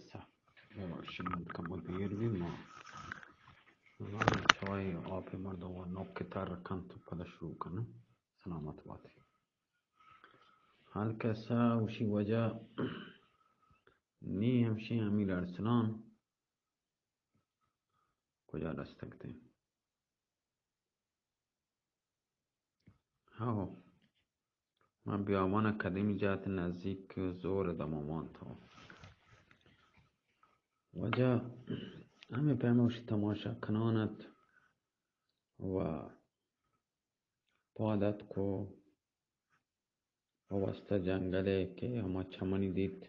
سا، ببخشید، من کمو دیر بی، ما چای آپ مردم و نوک تر کنت و پدا شروع کنم. سلامت باتی. حال قصہ اوشی وجہ نی ہمشی امیر ارسلان کجا رستگ تے. ہاو، من بیابان قدیمی جات نزدیک زور دمامان تو. وجہ ہمیں پیموش تماشا کنانت و پاد اتکو و واسطہ جنگلے کہ ہما چمنی دیت،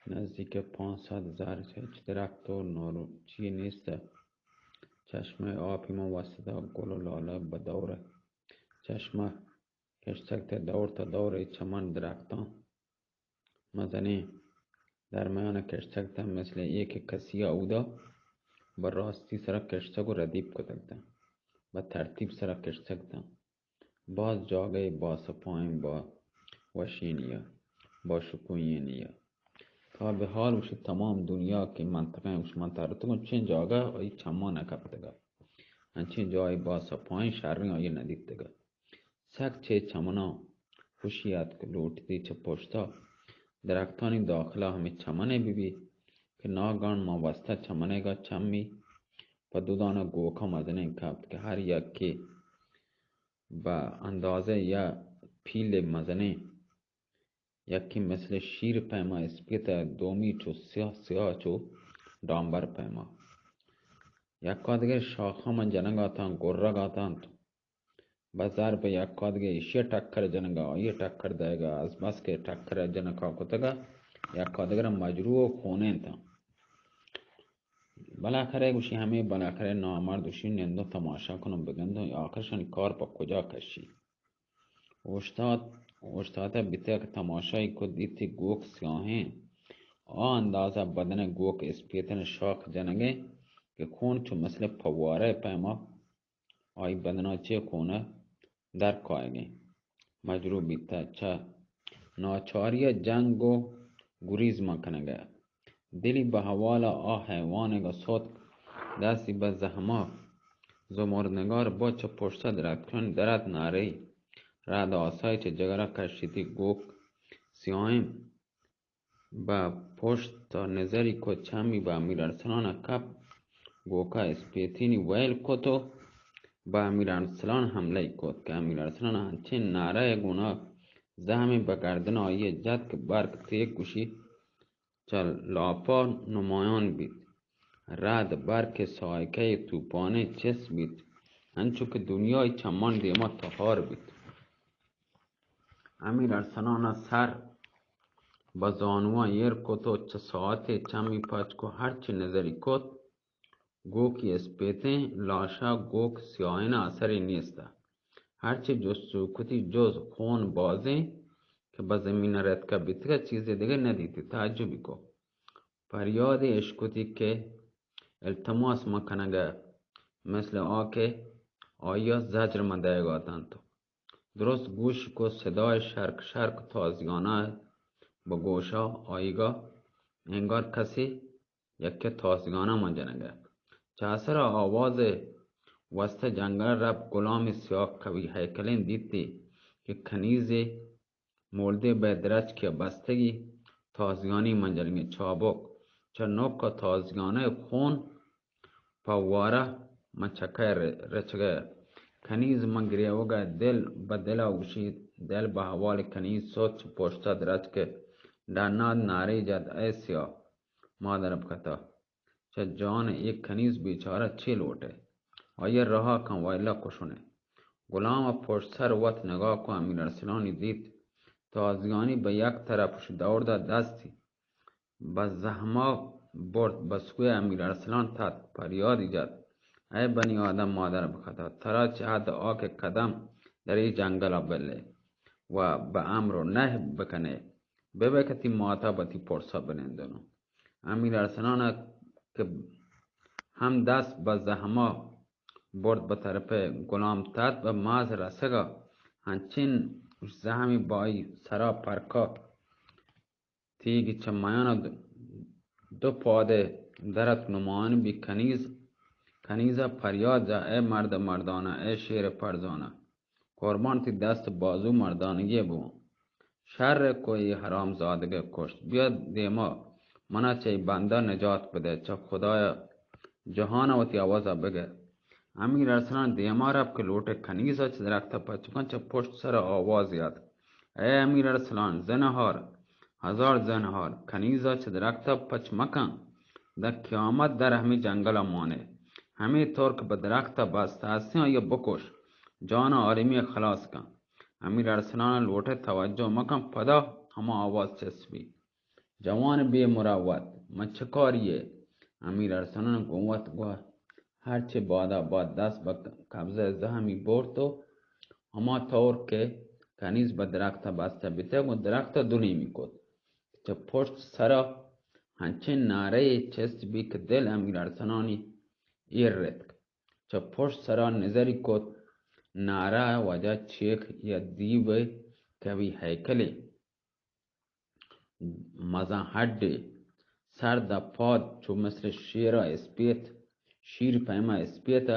نزدیک پانچ صد ہزار، ہچ درخت و نور چی نیست. چشمہ آپی من واسطہ گل و لاله بدور. چشمہ کشتگ تے دور تا دور ای چمن درختاں مزنیں درمیان کشتگ تا، مثل ایک کسی اودا بہ راستی سرا کشتگ و ردیف کتگ تا، بہ ترتیب سرا کشتگ تا. باز جاگہ با صفائیں، با وشینی ء با شکوہینی ء. تا بہ حال وشی تمام دنیا کہ منطقہ ایں وش من ترتگوں چین جاگہ آئی چمان نہ کپتگا، انچیں جاہے با صفائیں شریں آئی نہ دیتگا. سک چے چمناں خوشی اتک، لوٹتی چہ پشتا درختانی داخلا ہمے چمنے بہ بی کہ ناگان ما واسطہ چمنے گا چمی پہ دو دانہ گوکا مزنیں کپت کہ ہر یکے بہ اندازہ یا پیل مزنیں، یکی مثل شیر پیما اسپیت ء دومی چو سیاہ سیاہ چو ڈامبر پیما. یکا دگر شاخا من جنگ آتاں، گرگ آتاں، بہ ضرب یکا دگر ایشی ٹکر جنگا، آئی ٹکر دئیگا، از بس کہ ٹکر جنکا کتگا، یکا دگر مجروح و کونین تاں. بالاخرہ گوشی ہمے بالاخرہ نامرد گوشی نندو تماشا کنو بگندو آخرشانی کار پہ کجا کشی. اوشتات، اوشتاتہ بیتہ کہ تماشائی کت، دیتی گوک سیاہیں، آ اندازہ بدن گوک اسپیتن شاخ جنگے کہ خون چو مثل پوارہ پیما آئی بدنا چے خونہ در کائگیں. مجروح بیتہ چہ ناچاری جنگ و گریز مکنگہ. دلی بہ حوال آ حیوانگا سوتک، دستی بہ زہما زمردنگار با چہ پشتا دراتکانی درات نعرہی رعد آسائی چہ جگرا کشیتی گوک سیاہیں بہ پشتا نظری کت چمی بہ امیر ارسلانا کپ گوکا اسپیتینی ویل کت و بہ امیر ارسلان حملہ کت کہ امیر ارسلان انچیں نعرہ گونا زہمی بہ گردن آئی جت کہ برک تیک گوشی چہ لاپا نمایان بیت. رعد برک سائقہ توپانے چست بیت، انچو کہ دنیای چمان دیما تہار بیت. امیر ارسلان سر بہ زانواں ایر کت و چہ ساعتے چمی پچ کو ہرچی نظری کت، گوکی اسپیتیں لاشا گوک سیاہینا اثرے نیستا. ہرچی جستجو کتی جز خون بازیں کہ بہ زمین رتکہ بیتگہ چیزے دگہ ندیتی، تعجبی کو. پریادے اشکتی کہ التماس من کنگہ، مثل آ کہ آیا زجر من دئیگا اتنت. درست گوش کو صدای شرک شرک تازیانہ بہ گوشا آئیگا، انگار کسی یکے تازیانہ من جنگہ. چہ اثر آواز وستہ جنگل رب غلام سیاہ قوی ہیکلیں دیتی کہ کنیزے مولدے بہ درچکے بستگی تازیانی من جنگیں چابک چہ نوک تازیانہ خون پہ وارہ من چکہ ر-، رچگہ. کنیز من گریوگہ دل بہ دلا گوشیت، دل بہ حوال کنیز سوت چہ پشتا درچکہ ڈناد نعرے جت، اے سیاہ مادر بکتا، چہ جان اے کنیز بیچارہ چے لوٹئے؟ آئیء رہا کن، ویلہ کشنے. غلام پشت سر وت نگاہ کو امیر ارسلانی دیت، تازیانی بہ یک طرف اش دور دات، دستی بہ زہما برت، بہ سوی امیر ارسلان تت، پریادی جت، اے بنی آدم مادر بخطا، ترا چہ حد آ کہ قدم در اے جنگلا بلے و بہ امر و نہی بکنے، ببہ کہ تی ماتا بہ تی پرسا بنندنو. امیر ارسلان کہ ہم دست بہ زہما برت بہ طرف غلام تت، بہ ماز رسگا ہنچین زہمی بائی سرا پرکا تیگی چہ میانا دو پاد درت نمان بی کنیز، کنیزا پریاد جا، اے مرد مردانا، اے شیر پرزانا، قربان تی دست بازو مردانگی بو۔ شر کو ای حرام زادگے کشت، بیا دیما، منا چہ ای بندا نجات بدے، چہ خدایا جہانا وتی آوازا بگے۔ امیر ارسلان دیما رپ کہ لوٹے کنیزا چہ درختا پچ کن، چہ پشت سرا آواز یات، اے امیر ارسلان، زنہار، ہزار زنہار، کنیزا چہ درختا پچ مکن، داں قیامت در ہمے جنگلا مانے۔ ہمے ترک بہ درختا بستہ ہستیں، آیا بکش، جانا آرمی خلاص کن۔ امیر ارسلان لوٹے توجہ مکن، پدا ہما آواز چست بی، جوان بے مروت، من چہ کاری ئے؟ امیر ارسلان گوں وت گوشت، ہرچے بادا باد دست بہ قبضہ زہمی برت و ہما طور کہ کنیز بہ درختا بستہ بیتگ و درختا دو نیمی کت۔ چہ پشت سرا ہنچیں نعرہ یے چست بی کہ دل امیر ارسلانی ایر رتک۔ چہ پشت سرا نظری کت، نعرہ وجہ چیک یا دیو کوی ہیکلے، مزن ہڈے، سر داں پاد چو مثل شیرا اسپیت، شیر پیما اسپیت،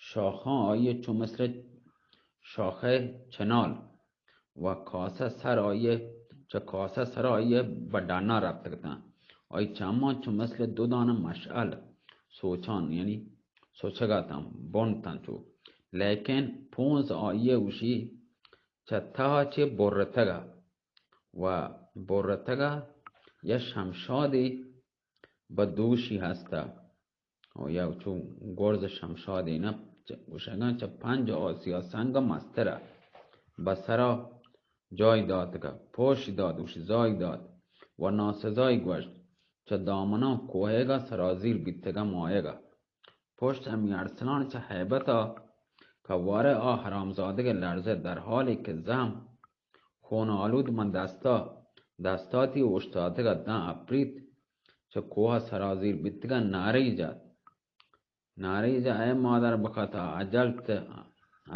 شاخاں آئی چو مثل شاخہ چنال و کاسہ سر آئی، چہ کاسہ سر آئی بہ ڈنا رپتگ اتاں۔ آئی چماں چو مثل دو دانہ مشعل سوچان، یعنی سوچگ اتاں، بنتاں چو۔ لیکن پونز آئی اوشی چہ تہا چہ برتگ ء و برتگ ء یا شمشادے بہ دوشی ہست ء و یا چو گرز شمشادے نہ، چہ، گوشگاں چہ پنج آسیا سنگ ء مستر ء بہ سرا جای داتگ ء پوش دات، اوشی زای دات و ناسزای گوشت، چہ دامناں کوہیگ ء سرازیر بیتگ ء مایگ ء۔ پشت ہمی ارسلان چہ ہیبت ء کوارہ آ حرامزادگ ء لرزہ، در حالی کہ زہم خون آلود من دستا، دستاتی اوشتاتگ ء داں اپریت چہ کوہ ء سرازیر بیتگ ء نعرہ ئی جت۔ نعرہ ئی جت، اے مادر بختا، اجل ت-،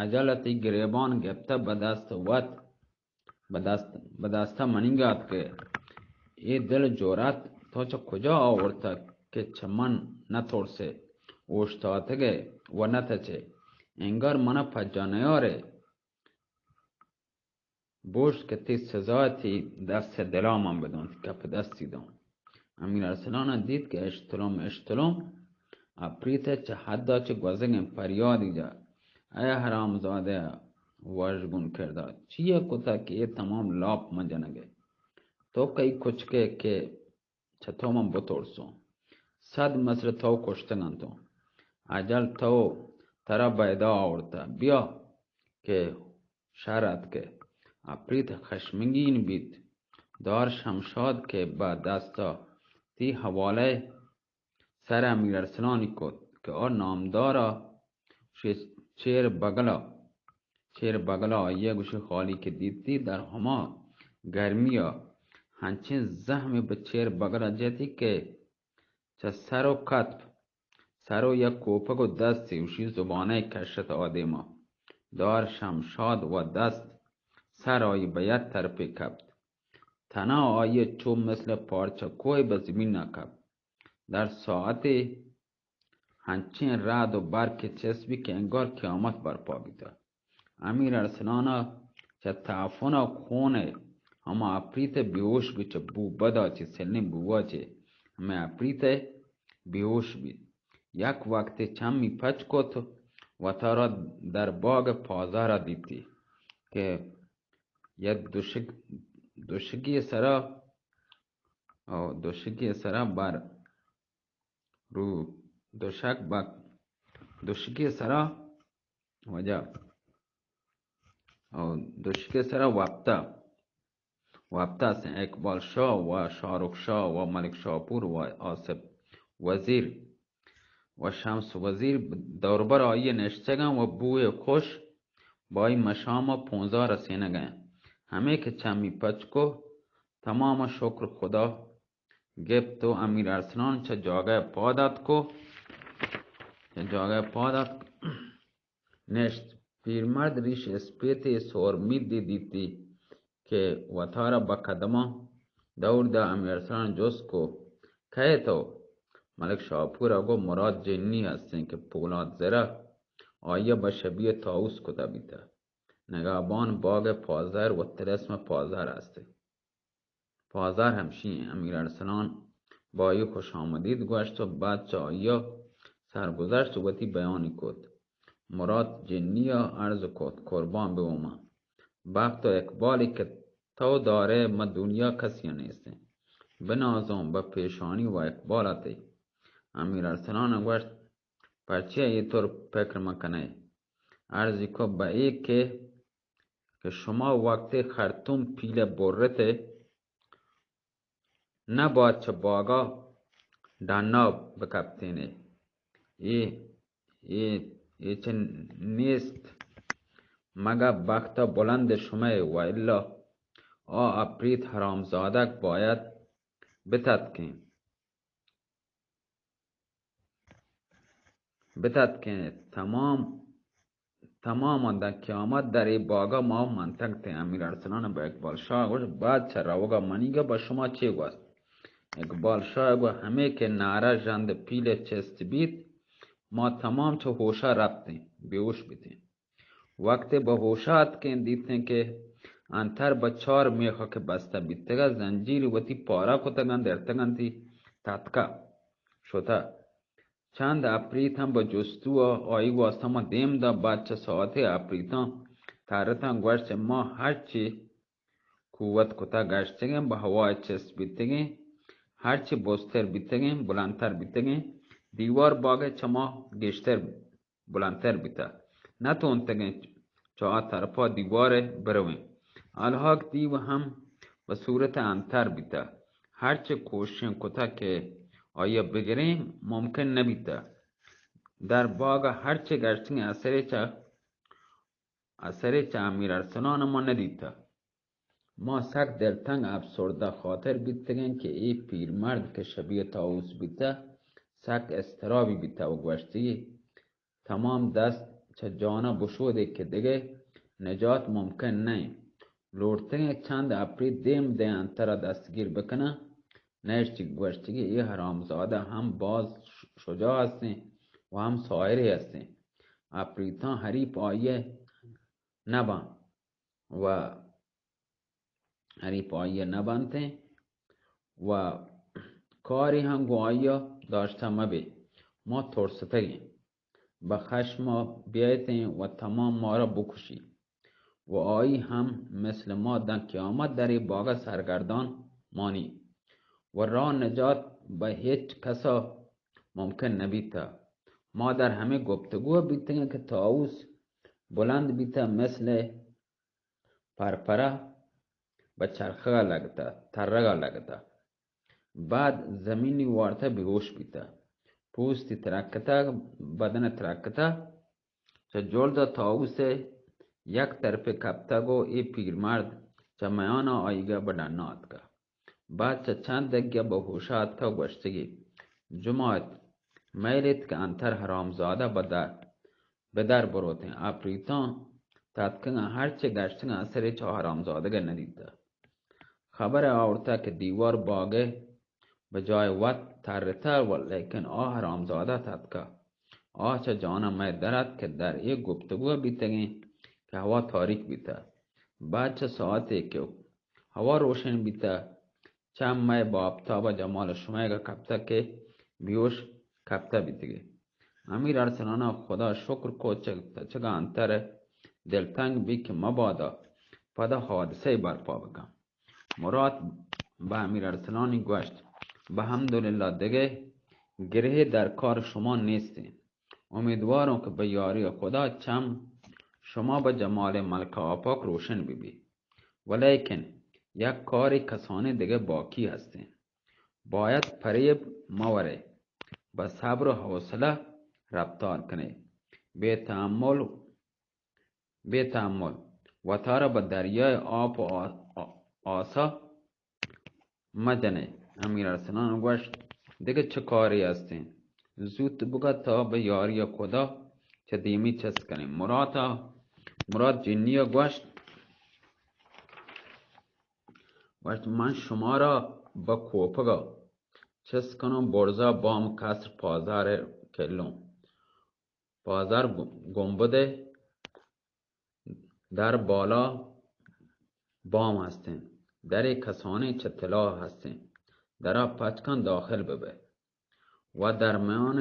اجل ء تئی گریبان گپتہ بہ دست وت، بہ دست، بہ دست ء منیگا اتکے۔ اے دل جرات تو چہ کجا آورتہ کہ چہ من نہ ترسے، اوشتاتگے و نہ تچے؟ انگار منا پجا نیارے۔ بوشت کہ تئی سزا تئی دست دلا من بدنت، کپ دستی دنت۔ امیر ارسلان ء دیت کہ اشتلم اشتلم اپریت ء چہ حد ء چہ گوزگیں پریادی جا، اے حرامزادہ واژگون کردار، چیا کتہ کہ اے تمام لاپ من جنگ ء؟ تو کئی کچکے کہ چہ تو من بترسوں۔ صد مثل تو کشتگ انت۔ اجل تو ترا بیدا آورتہ۔ بیا کہ شر اتکہ۔ اپریت خشمگین بیت۔ دار شمشاد کہ بہ دستا تی حوالہ سر امیر ارسلانی کت کہ آ نامدارا گوشی چیر بگلا، چیر بگلا آئی ء گوشی خالی کہ دیتی در ہما گرمی ء ہنچیں زہمے بہ چیر بگلا جتی کہ چہ سر و کتپ، سر و یک کوپگ و دستی گوشی زبانہ کشت آدیما۔ دار شمشاد و دست سر آئی بہ یک طرفے کپت۔ تنا آئی چو مثل پارچہ کوہ بہ زمین ء کپت۔ در ساعتے ہنچیں رعد و برک چست بی کہ انگار قیامت برپا بیتہ۔ امیر ارسلان ء چہ تعفن ء خون ء ہما اپریت ء بیہوش بی، چہ بو بدا چہ سلیں بوا چہ ہمے اپریت ء بیہوش بیت۔ یک وقتے چمی پچ کت، وتارا در باگ پازارا دیتی کہ یک دوشگ، دوشگی سرا، او دوشگی سرا بر رو دوشک بک، دوشکی سرا وجہ، او دوشکی سرا وپتا، وپتا سیں اقبال شاہ و شاہ رخ شاہ و ملک شاپور و آصف وزیر و شمس وزیر دوربر آئی نشتگاں و بوئے خوش بائی مشام و پونزا رسینگاں۔ ہمے کہ چمی پچ کو، تمام شکر خدا گپت و امیر ارسلان چہ جاگہ پاد اتک و چہ جاگہ پاد اتک نشت۔ پیرمرد ریش اسپیتے سور میدی دیتی کہ وتارا بہ قدماں دور دا۔ امیر ارسلان جست کو، کئے تو؟ ملک شاپور ءَ گو مراد جنی ہستیں کہ پولاد زرہ آئی ءَ بہ شبی ءَ تاؤس کتہ بیتہ۔ نگہبان باگ ءِ پازر و طلسم ءِ پازر ہستیں۔ پازر ہمشی ایں۔ امیر ارسلان بہ آئی خوش آمدید گوشت و بعد چہ آئی ءَ سرگذشت وتی بیانی کت۔ مراد جنی ءَ عرض کت، قربان بہ من۔ بخت و اقبالی کہ تو دارے، مہ دنیا کسی ءَ نیستیں۔ بنازوں بہ پیشانی و اقبال ءَ تئی۔ امیر ارسلان ءَ گوشت، پرچے اے طور پکر مہ کنئے؟ عرضی کو بہ اے کہ، کہ شما وقتے خرطوم پیلہ برتے، نہ باید چہ باگا ڈنا بکپتینے۔ اے، اے، اے چہ نیست مگہ بخت بلند شمئے و الا آ اپریت حرامزادگ باید بتتکیں۔ بتتکیں۔ تمام، تمام داں قیامت در اے باگا ما منتگ تیں۔ امیر ارسلان بہ اقبال شاہ گوشت، بعد چہ روگا منیگا بہ شما چے گوست؟ اقبال شاہ گو ہمے کہ نعرہ ژند پیلے چست بیت، ما تمام چہ ہوشا رپتیں، بیہوش بیتیں۔ وقتے بہ ہوشا اتکیں، دیتیں کہ انتر بہ چار میخا کہ بستہ بیتگا، زنجیر وتی پارا کتگاں، درتگنتی تتکا شتہ۔ چند اپریت ہم بہ جستو ءَ آئی واسطہ ما دیم دا، بعد چہ ساعتے اپریتاں ترتاں، گوشت، ما ہرچی قوت کتہ گشتگیں، بہ ہوا چست بیتگیں، ہرچی بزتر بیتگیں، بلندتر بیتگیں، دیوار باگ چہ ما گیشتر بلندتر بیتہ، نہ تونتگیں چہ آ طرفا دیوار برویں۔ الحاق دیو ہم بہ صورت انتر بیتہ، ہرچی کوششیں کتہ کہ آئی بگریں، ممکن نہ بیتہ۔ در باگ ہرچی گشتگیں اثرے چہ، اثرے چہ امیر ارسلان ما ندیتہ۔ ما سک دلتنگ افسردہ خاطر بیتگیں کہ اے پیرمرد کہ شبیہ طاووس بیتہ، سک اضطرابی بیتہ و گوشتی، تمام دست چہ جانا بشودے کہ دگہ نجات ممکن نہ انت۔ لوٹتگیں چند اپریت دیم دیں انترا دستگیر بکناں، نہ اشتی گوشتگی اے حرامزادہ ہم باز شجاع ہستیں و ہم ساحرے ہستیں۔ اپریتاں حریف آئی نہ باں و حریف آئی نہ بنتیں و کاری ہم گوں آئی داشتہ مبے۔ ما ترستگیں۔ بہ خشم بیایتیں و تمام مارا بکشی و آئی ہم مثل ما داں قیامت در اے باگا سرگردان مانی و راہ نجات بہ ہچ کسا ممکن نبیتہ۔ ما در ہمے گپتگو بیتگیں کہ طاووس بلند بیتہ، مثل پرپرہ بہ چرخگا لگتہ، ترگا لگتہ۔ بعد زمینی وارتہ بیہوش بیتہ۔ پوستی ترکتہ، بدن ترکتہ، چہ جلد طاووس یک طرفے کپتگ و اے پیرمرد چہ میانا آئیگا بہ ڈنا آتکہ۔ بعد چہ چند دگہ بہ ہوشا آتکہ گوشتگی، جماعت، میلیت کہ انتر حرامزادہ بہ در بہ در بروتیں۔ اپریتاں تتکگاں، ہرچے گشتگاں اثرے چہ حرامزادگا ندیتہ۔ خبر آورتہ کہ دیوار باگے بہ جائے وت ترتہ، و لیکن آ حرامزادہ تتکہ۔ آ چہ جانا مئے در ات کہ در اے گپتگو بیتگیں کہ ہوا تاریک بیتہ۔ بعد چہ ساعتے کہ ہوا روشن بیتہ، چم مئے بہ آپتابا جمال شمئیگا کپتہ کہ بیہوش کپتہ بیتگی۔ امیر ارسلانا خدا شکر کو چہ تچگا انتر دلتنگ بی کہ مبادا پدا حادثہ برپا بکن۔ مراد بہ امیر ارسلانی گوشت، بہ حمدللہ دگہ گرہے در کار شما نیستیں۔ امیدواروں کہ بہ یاری خدا چم شما بہ جمال ملکہ آپاک روشن ببی۔ ولیکن یک کارے کسانیں دگہ باقی ہستیں۔ باید فریب مہ ورئے، بہ صبر و حوصلہ رفتار کنئے۔ بے تحمل، بے تحمل وتارا بہ دریائے آپ و آ-، آ-، آسا مہ جنئے۔ امیر ارسلان گوشت، دگہ چہ کارے ہستیں؟ زوت بگا تا بہ یاری خدا چہ دیمی چست کنیں۔ مراتا، مراد جنیا گوشت، گوشت، من شمارا بہ کوپگا چست کنوں برزا بام قصر پازار کلوں۔ پازار گ-، گنبد در بالا بام ہستیں۔ درے کسانیں چہ طلا ہستیں۔ درا پچ کن داخل ببئے۔ و در میان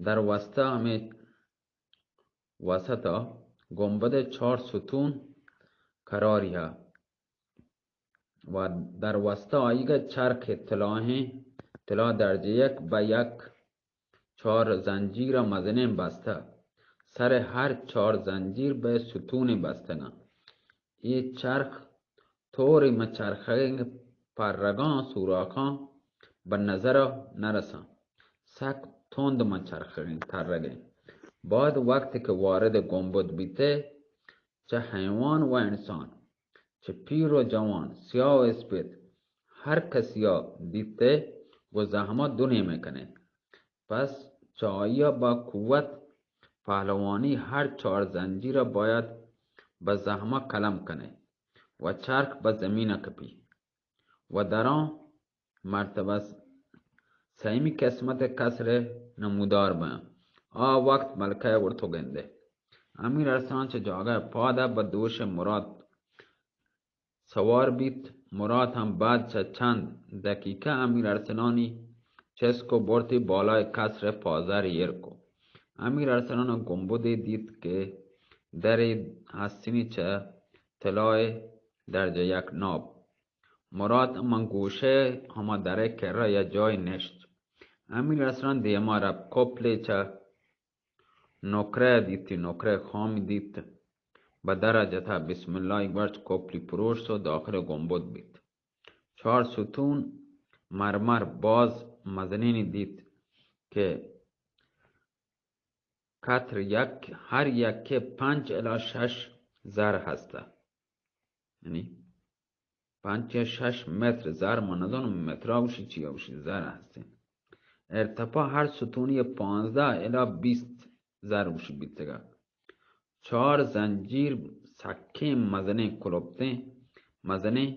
در وسطا ہمے وسطا گنبد چار ستون قراری ہ و در وسطا آئیگا چرخ طلاہیں، طلا درجہ یک بہ یک چار زنجیر مزنیں بستہ۔ سر ہر چار زنجیر بہ ستونی بستگاں۔ اے چرخ طوری من چرخگیں پرگاں سوراخاں بہ نظر نہ رساں۔ سک تند من چرخگیں ترگیں۔ باید وقت کہ وارد گنبد بیتے، چہ حیوان و انسان، چہ پیر و جوان، سیاہ و اسپیت، ہر کسیا دیتے گو زہما دو نیمے کنے۔ پس چہ آئیا با قوت پہلوانی ہر چار زنجیرا باید بہ زہما قلم کنے و چرخ بہ زمینا کپی و دران مرتبہ سیمی قسمت قصر نمودار بیاں۔ آ وقت ملکہ گڑ تو گندے۔ امیر ارسلان چہ جاگہ پادا بہ دوش مراد سوار بیت۔ مراد ہم بعد چہ چند دقیقہ امیر ارسلانی چست کو برتی بالای قصر پازار ایر کو۔ امیر ارسلان گنبدے دیت کہ درے ہستنی چہ طلای درجہ یک ناب۔ مراد ہما گوشے ہما درے کرا یا جای نشت۔ امیر ارسلان دیما رفت، کپلے چہ نکرہ دیتی، نکرہ خامی دیت، بہ درا جتا بسم اللہ گوشت، کپلی پروشت و داخل گنبد بیت۔ چار ستون مرمر باز مزنینی دیت کہ قطر یک، ہر یکے پنچ الی شش زر ہستہ۔ یعنی پنچ یا شش متر زر، من نزانم مترا گوشی چیا گوشی، زر ہستیں۔ ارتفاع ہر ستونی پانزدہ الی بیست زر گوشی بیتگا۔ چار زنجیر سکیں مزنیں کلپتیں، مزنیں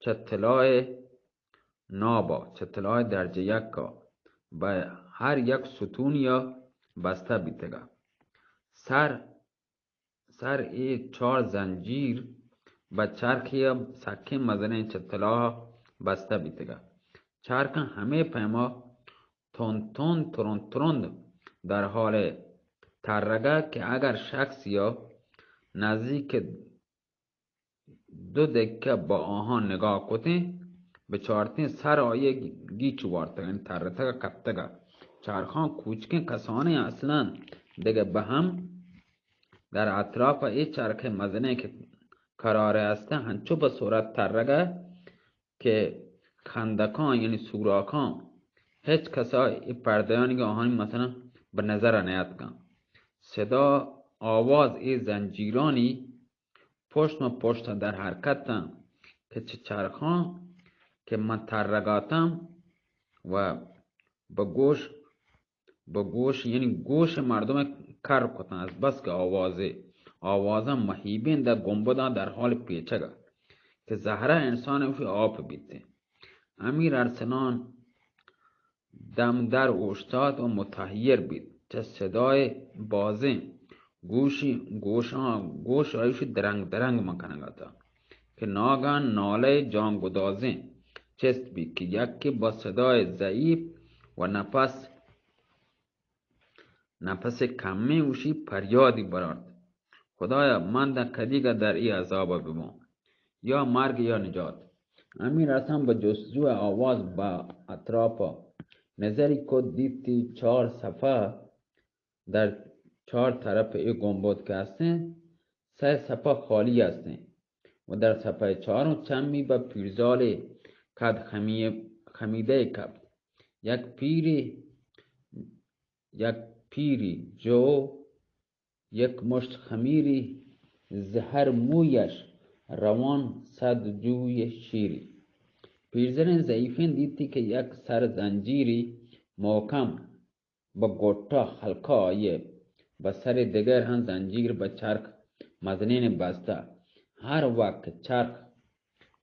چہ طلائے نابا، چہ طلائے درجہ یکا، بہ ہر یک ستونیا بستہ بیتگا۔ سر سر اے چار زنجیر بہ چرخے ء سکیں مزنیں چہ طلاہ بستہ بیتگ ات۔ چرخ ہمے پیما تند تند، ترند ترند در حال ترگ ء کہ اگر شخصے ء نزیک دو دکہ بہ آہاں نگاہ کتیں، بچارتیں سر آئی ء گیچ وارتگ، یعنی ترتگ ء کپتگ ء۔ چرخاں کوچکیں کسانیں اصلاً دگہ بہ ہم در اطراف ء اے چرخ مزنیں کہ قرار است انت، ہنچو بہ سرعت ترگ ء کہ خندقاں یعنی سوراخاں ہچ کس ء اے پردیانی آہانی مثلاً بہ نظر ء نیاتکاں۔ صدا آواز اے زنجیرانی پشت ماں پشت ء در حرکت انت کہ چہ چرخاں کہ من ترگ اتاں و بہ گوش، بہ گوش، یعنی گوش مردم کر کتاں، از بس کہ آوازے، آوازاں مہیبیں دہ گنبداں در حال پیچگ ء کہ زہرہ انسان اوشی آپ بیتیں۔ امیر ارسلان دم در اوشتات و متحیر بیت۔ چہ صدای بازیں گوشی، گوشاں، گوش آیوشی درنگ درنگ من کنگ اتاں کہ ناگہان نالہ جانگدازیں چست بیت کہ یکے با صدای ضعیف و نفس، نفس کمیں اوشی پریادی برارت، خدایا، من داں کدیگا در ای عذابا بباں، یا مرگ یا نجات۔ امیر حسن بہ جستجو آواز بہ اطرافا نظری کت، دیتی چار صفحہ در چار طرف اے گنبد کہ ہستیں، سئے صفحہ خالی ہستیں و در صفحہ چاروں چمی بہ پیرزالے قد خمی-، خمیدہ کپت۔ یک پیری، یک پیری جو یک مشت خمیری، زہر مویش روان صد جوی شیری۔ پیرزلیں ضعیفیں دیتی کہ یک سر زنجیری محکم بہ گٹا ہلکا آئی ء، بہ سر دگر ہم زنجیر بہ چرخ مزنین بستہ۔ ہر وقت چرخ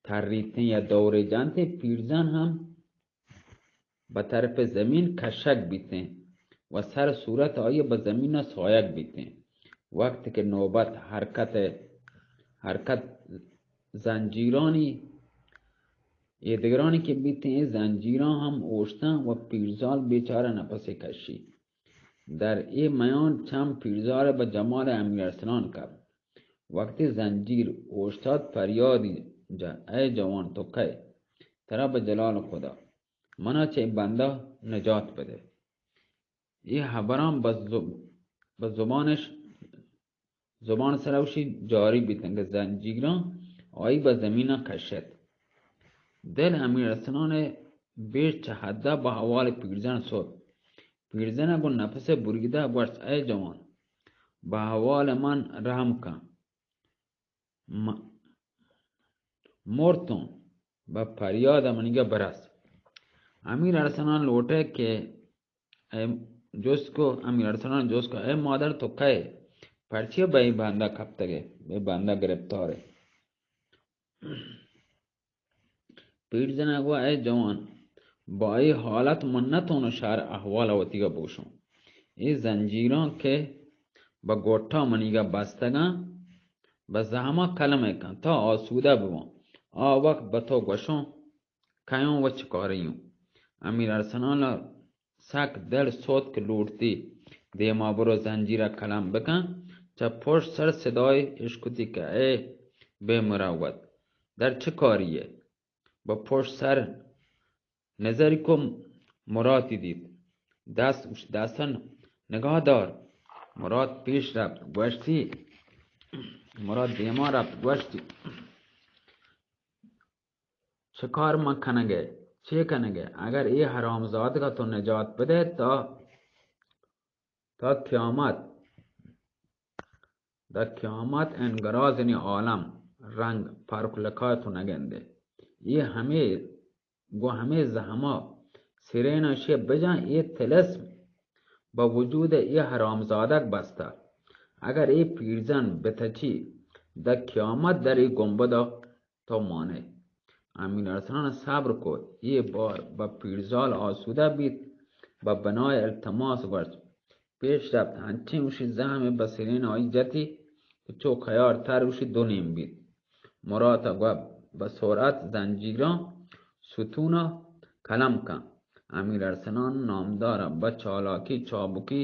تریتیں یا دورے جنتیں، پیرزن ہم بہ طرف زمین کشگ بیتیں و سر صورت آئی بہ زمین سایگ بیتیں۔ وقت کہ نوبت حرکت، حرکت زنجیرانی، ایدگرانی کہ بیتیں، اے زنجیراں ہم اوشتاں و پیرزال بیچارہ نپسے کشی۔ در اے میان چم پیرزال بہ جمال امیر ارسلان کپت۔ وقتی زنجیر اوشتات، پریادی جت، اے جوان، تو کئے؟ ترا بہ جلال خدا، منا چہ اے بندا نجات بدے۔ اے ہبراں بہ زب-، بہ زبانش، زبان سرا اوشی جاری بیتن کہ زنجیراں آئی بہ زمینا کشت۔ دل امیر ارسلان بیش چہ حدا بہ احوال پیرزن سوت۔ پیرزن گوں نفس بریدہ گوشت، اے جوان، بہ احوال من رحم کن۔ م-، مرتوں، بہ پریاد منیگا برس۔ امیر ارسلان لوٹے کہ اے جست کو، امیر ارسلان جست کو، اے مادر، تو کئے؟ پرچیا بہ اے بندا کپتگے، بہ اے بندا گرفتارے؟ پیرزن گوا، اے جوان، با اے حالت من نتونوں شہر احوال وتیگا بوشوں۔ اے زنجیراں کہ بہ گوٹا منیگا بستگاں، بہ زہما کلمے کن، تا آسودہ بباں۔ آ وقت بہ تو گوشوں، کئے اوں و چکارے اوں۔ امیر ارسلان سک دل سوت کہ لوٹتی دیما برو زنجیرا کلم بکن، چہ پشت سر صدای اشکتی کہ اے بے مروت، در چہ کاری ئے؟ بہ پشت سر نظری کو، مراتی دیت۔ دست، دستن نگاہ دار۔ مراد پیش رفت، گوشتی، مراد دیما رفت، گوشتی، چہ کار من کنگے؟ چے کنگے؟ اگر اے حرامزادگا تو نجات بدے تا، تا قیامت، در قیامت انگرازنی عالم رنگ پرک لکای تو نگندے۔ اے ہمے، گو ہمے زہما سرین شے بجن، اے طلسم بہ وجود اے حرامزادگ بستہ۔ اگر اے پیرزن بتچی، در قیامت در اے گنبدا تو مانے۔ امیر ارسلان صبر کو، اے بار بہ پیرزال آسودہ بیت، بہ بنائے التماس گوشت۔ پیش رفت، ہنچیں اوشی زہم بہ سرین آئی جتی کہ چو خیار تر اوشی دو نیم بیت۔ مراد گوا بہ سرعت زنجیراں ستونا کلم کن۔ امیر ارسلان نامدار بہ چالاکی، چابکی،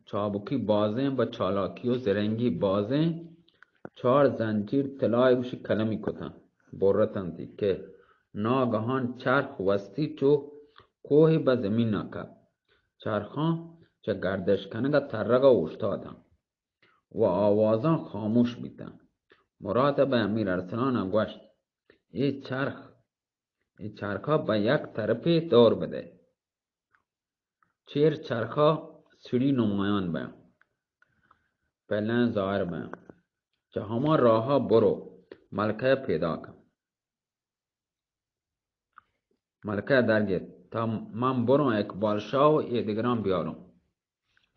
چابکی بازیں، بہ چالاکی و زرنگی بازیں چار زنجیر طلائے گوشی کلمی کتن، برتنتی کہ ناگہان چرخ وستی چو کوہی بہ زمین کپت۔ چرخاں چہ گردش کنگا ترگا اوشتاتن و آوازاں خاموش بیتن۔ مراد بہ امیر ارسلان گوشت، اے چرخ، اے چرخا بہ یک طرفے دور بدے۔ چیر چرخا سڑی نمایان بیاں، پلن ظاہر بیاں۔ چہ ہما راہا برو، ملکہ پیدا کن۔ ملکہ درگیت، تا من بروں اقبال شاہ و اے دگراں بیاروں۔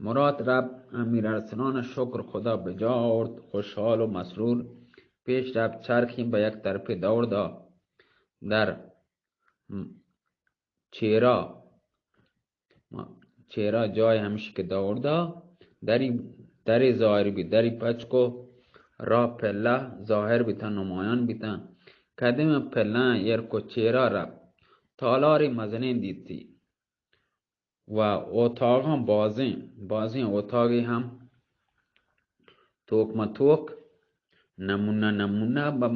مراد رفت، امیر ارسلان شکر خدا بجا آورت، خوشحال و مسرور پیش رفت، چرخی بہ یک طرفے دور دا۔ در چیرا، چیرا جای ہمشی کہ دور دا، دری، دری ظاہر بی، دری پچ کو، را پلہ ظاہر بیتن، نمایان بیتن۔ کدیم پلہ ایر کو، چیرا رفت، تالاری مزنیں دیتی و اتاقاں بازیں، بازیں اتاقی ہم توک مہ توک، نمونہ نمونہ بہ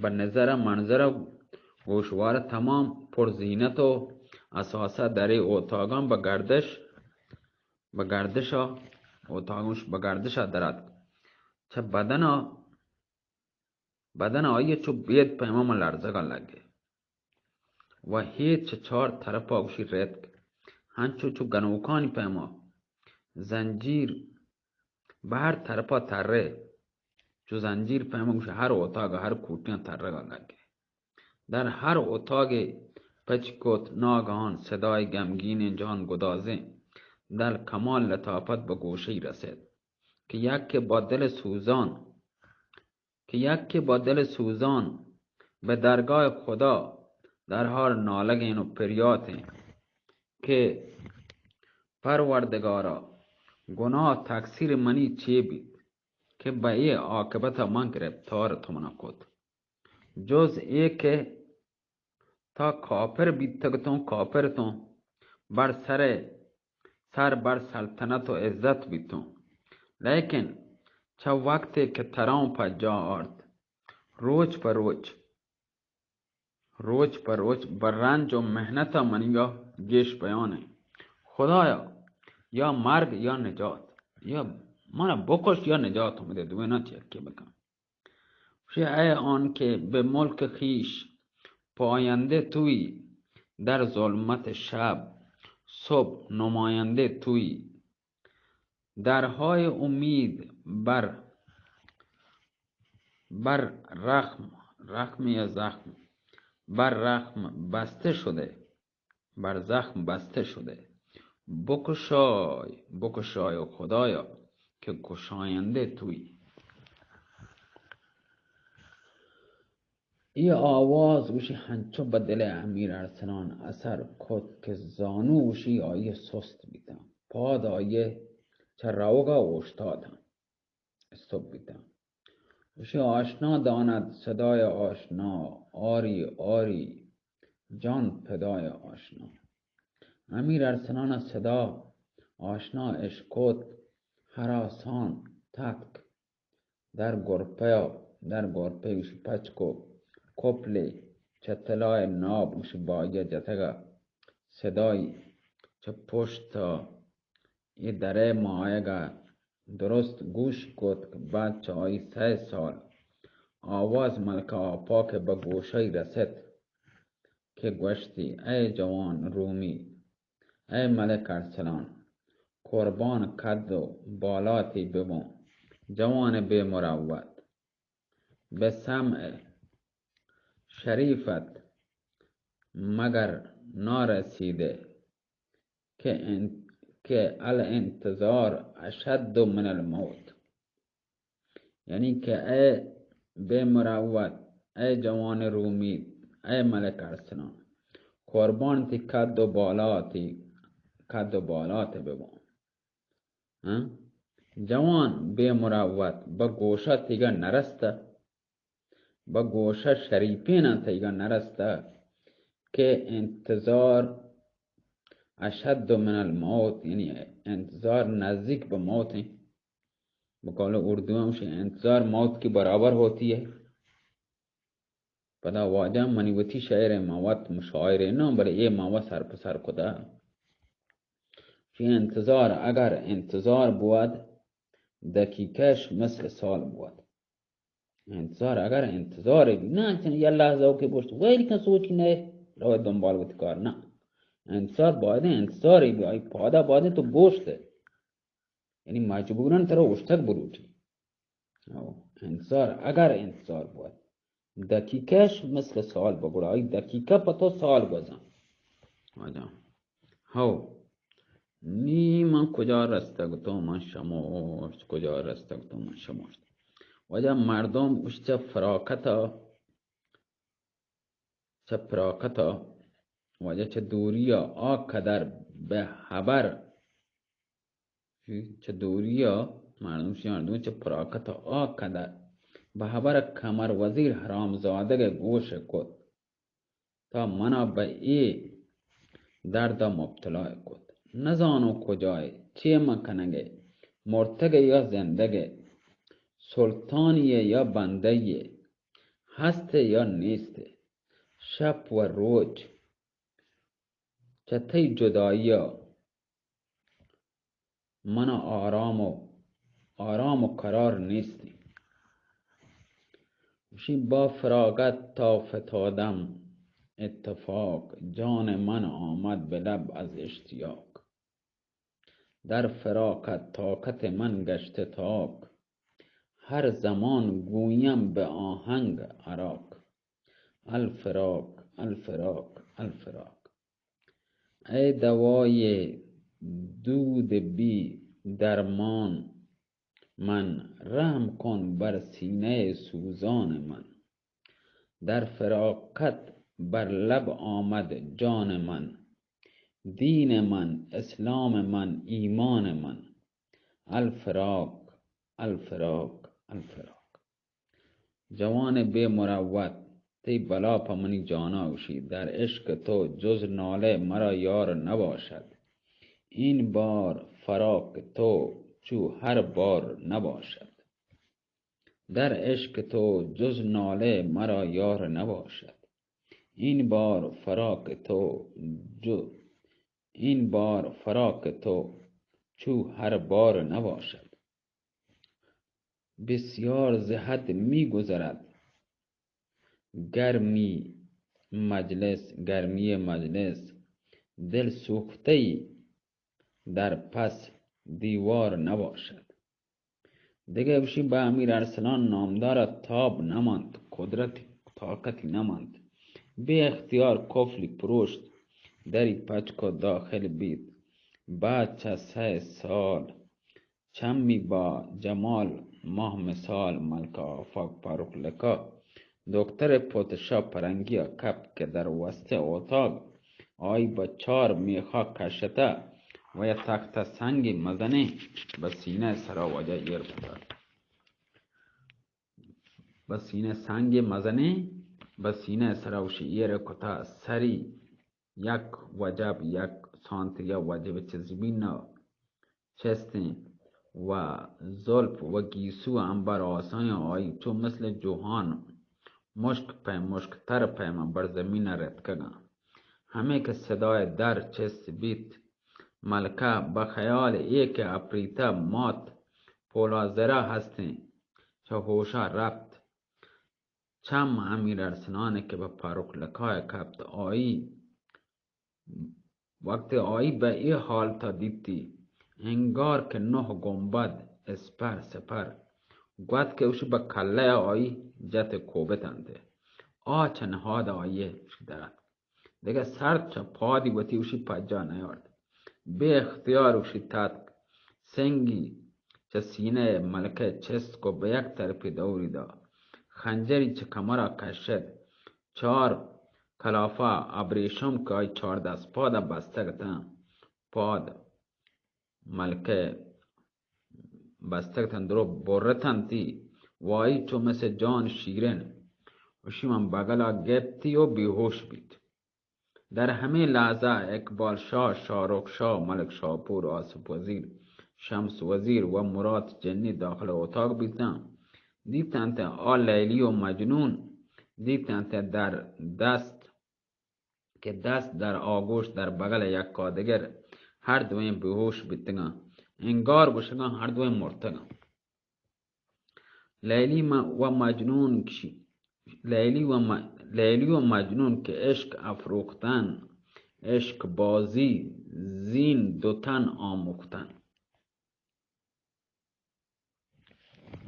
بہ نظر ء منظر ء گوشوار ء تمام پر زینت و اثاثہ درے اوتاگاں بہ گردش، بہ گردش ء اوتاگاں بہ گردش ء در اتک۔ چہ بدن ء، بدن ء آئی ء چو بید پیما من لرزگ ء لگے و ہید چہ چار طرف ء گوشی ریتک، ہنچو چو گنوکانی پیما زنجیر بہ ہر طرفا ترے، چو زنجیر پیما گوشی ہر اوتاگ ہر کوٹیاں ترگا لگے۔ در ہر اوتاگے پچ کت، ناگہان صدای گمگینیں جان گدازیں دل کمال لطافت بہ گوشی رسید کہ یکے با دل سوزان کہ یکے با دل سوزان بہ درگاہ خدا در حال نالگیں و پریاتیں کہ پروردگارا، گناہ تقصیر منی چے بیت کہ بہ اے عاقبتا من گرفتار تو منا کت؟ جز اے کہ تا کافر بیتگتوں، کافرتوں، بر سر، سر بر سلطنت و عزت بیتوں، لیکن چہ وقتے کہ ترا پجا آرت، روچ پہ روچ، روچ پہ روچ بہ رنج و محنت منیگا گیش بیان انت۔ خدایا، یا مرگ یا نجات، یا منا بکش یا نجات، ہمدے دوینا چہ یکے بکن۔ گوشی، اے آن که به ملک خویش پاینده تویی، در ظلمت شب صبح نماینده تویی. درهای امید بر، بر رخم، رخم یا زخم، بر رخم بسته شده. بر زخم بسته شده. بکشای، بکشای و خدایا که کشاینده تویی. اے آواز گوشی ہنچو بہ دل امیر ارسلان اثر کت کہ زانو گوشی آئی سست بیتاں، پاد آئی چہ روگا اوشتاتاں. استوپ بیتاں. گوشی، آشنا داند صدای آشنا، آری، آری، جان فدای آشنا. امیر ارسلان صدا آشنا اشکت، ہراسان تتک در گرپیا، در گرپے گوشی پچ کو کپلے چہ طلای ناب گوشی بایا جتگا صدای چہ پشتا اے درئے ماہیگا درست گوش کت، بعد چہ آئی سئے سال آواز ملکہ آپاک بہ گوشئی رست کہ گوشتی، اے جوان رومی، اے ملک ارسلان، قربان قد و بالاتی ببوں، جوان بے مروت، بہ سمع شریفت مگر نارسیدہ کہ ان، کہ الانتظار اشد من الموت. یعنی کہ اے بے مروت، اے جوان رومی، اے ملک ارسلان، قربان تی قد و بالاتی، قد و بالات ببوں. ہاں؟ جوان بے مروت بہ گوشا تیگا نرستہ، بہ گوشہ شریفیناں تئیگا نرستہ کہ انتظار اشد من الموت، یعنی انتظار نزدیک بہ موت ہیں. بقول اردو ہم شے، انتظار موت کی برابر ہوتی ہے. پدا واجہ منی وتی شعر ما وت مشاعرے نہ، بلے اے ما وت سر پہ سر کدا. شے انتظار اگر انتظار بود، دقیقش مثل سال بود. انتظار اگر انتظار بی، نہ انچن یا لحظہ کے بوشت، ویل کن سوچی نہ، روی دنبال وتی کار نہ. انتظار باید انتظار بی، آئی پادا باید تو بوشت. یعنی مجبوراً ترا اوشتگ بلوٹی. او، انتظار اگر انتظار بود، دقیقش مثل سال بگڑا، آئی دقیقہ پہ تو سال گوزاں. واجہ. ہو. نی من کجا رستگ تو من شموشت، کجا رستگ تو من شموشت. واجہ مردم اش چہ فراقتا، چہ فراقتا، واجہ چہ دوریا آ قدر بہ حبر، چہ دوریا مردم شی مردم چہ فراقتا آ قدر بہ حبر کمر وزیر حرام زادگ گوش کت. تا منا بہ اے دردا مبتلا کت. نزانوں کجائے، چے من کنگے، مرتگے یا زندگے، سلطانیے یا بندیے، ہستے یا نیستے، شپ و روچ چہ تئی جدائیا منا آرام و، آرام و قرار نیستی. گوشی با فراغت تا فتادم اتفاق، جان من آمد به لب از اشتیاق. در فراقت طاقت من گشته تاک، هر زمان گویم به آهنگ عراق. الفراق، الفراق، الفراق. ای دوای دود بی درمان من، رحم کن بر سینهٔ سوزان من. در فراقت بر لب آمد جان من، دین من، اسلام من، ایمان من. الفراق، الفراق، الفراق. جوان بے مروت، تئی بلا پہ منی جانا گوشی، در عشق تو جز نالہ مرا یار نباشد. این بار فراق تو چو ہر بار نباشد. در عشق تو جز نالہ مرا یار نباشد. این بار فراق تو جو، این بار فراق تو چو ہر بار نباشد. بسیار ز حد می‌گذرد گرمی مجلس، گرمی مجلس، دل سوخته‌ای در پس دیوار نباشد. دگہ گوشی، بہ امیر ارسلان نامدار ءَ تاب نہ منت، قدرت طاقتی نہ منت. بے اختیار قفلی پروشت، دری پچ کت، داخل بیت. بعد چہ سئے سال چمی با جمال ماہ مثال ملکہ آفاق پاروک لکا دکتر پوتشا پرنگی ءَ کپت کہ در وسط اتاق آئی بہ چار میخا کشتہ و یک تختہ سنگی مزنیں بہ سینہ سرا وجہ ایر کتہ. بہ سینہ سنگی مزنیں بہ سینہ سرا وشی ایر کتہ. سری یک وجب، یک سانتری ءَ وجب چہ زمین ءَ چستیں و زلف و گیسو امبر آسایاں آئی چو مثل جوہان مشک پہ مشک تر پیما بر زمین ءَ رتکگاں. ہمے کہ صدائے در چست بیت، ملکہ بہ خیال اے کہ اپریتہ مات پولازرا ہستیں، چہ ہوشا رپت. چم امیر ارسلان کہ بہ پاروک لکا ءَ کپت، آئی وقت آئی بہ اے حالتا دیتی، انگار کہ نہ گنبد، اسپر سپر، گوت کہ اوشی بہ کلہ آئی جت کوبت انت. آ چہ نہاد آئی درات. دگہ سر چہ پادی وتی اوشی پجا نیارت. بے اختیار اوشی تتک. سنگی چہ سینہ ملکہ چست کو بہ یک طرفی دوری دا. خنجری چہ کمرا کشت. چار کلافا ابریشم کہ آئی چار دست پادا بستگ اتاں، پاد ملکہ بستگ اتاں، درو برتنتی، وائی چو مثل جان شیرن. اشی من بغلا گپتی و بیہوش بیت. در ہمے لحظہ اقبال شاہ، شاہ رخ شاہ، ملک شاہ پور، آصف وزیر، شمس وزیر و مراد جنی داخل اتاق بیتاں. دیتنت آ لیلی و مجنون، دیتنت در دست کہ دست در آگوش در بغل یکا دگر ہر دوئیں بیہوش بیتگاں، انگار گوشگاں ہر دوئیں مرتگاں. لیلی م-، و مجنون کشی، لیلی و م-، لیلی و مجنون کہ عشق افروختن، عشق بازی، زین دو تن آموختن.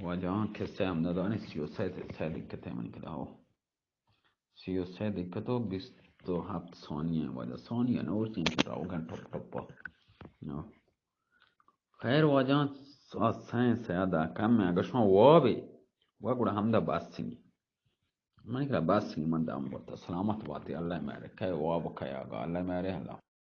واجہاں کسہ ہم ندانی، سی و سئے، سئے دقت ہے منی کدا ہو. سی و سئے دقت و بیست و ہپت ثانیہ ہیں واجہ. ثانیہ نہ ہوتی ہیں کہ راوگن ٹپ ٹپ. نو. خیر واجہاں، سا-، سئے سیادا کم ہے. اگر شما وابے، وا گڑا ہمدا بس نہیں. منی کدا بس نہیں، من دام برتا. سلامت باتی، اللہ میرے. کئے واب کئے آگا، اللہ میرے، اللہ.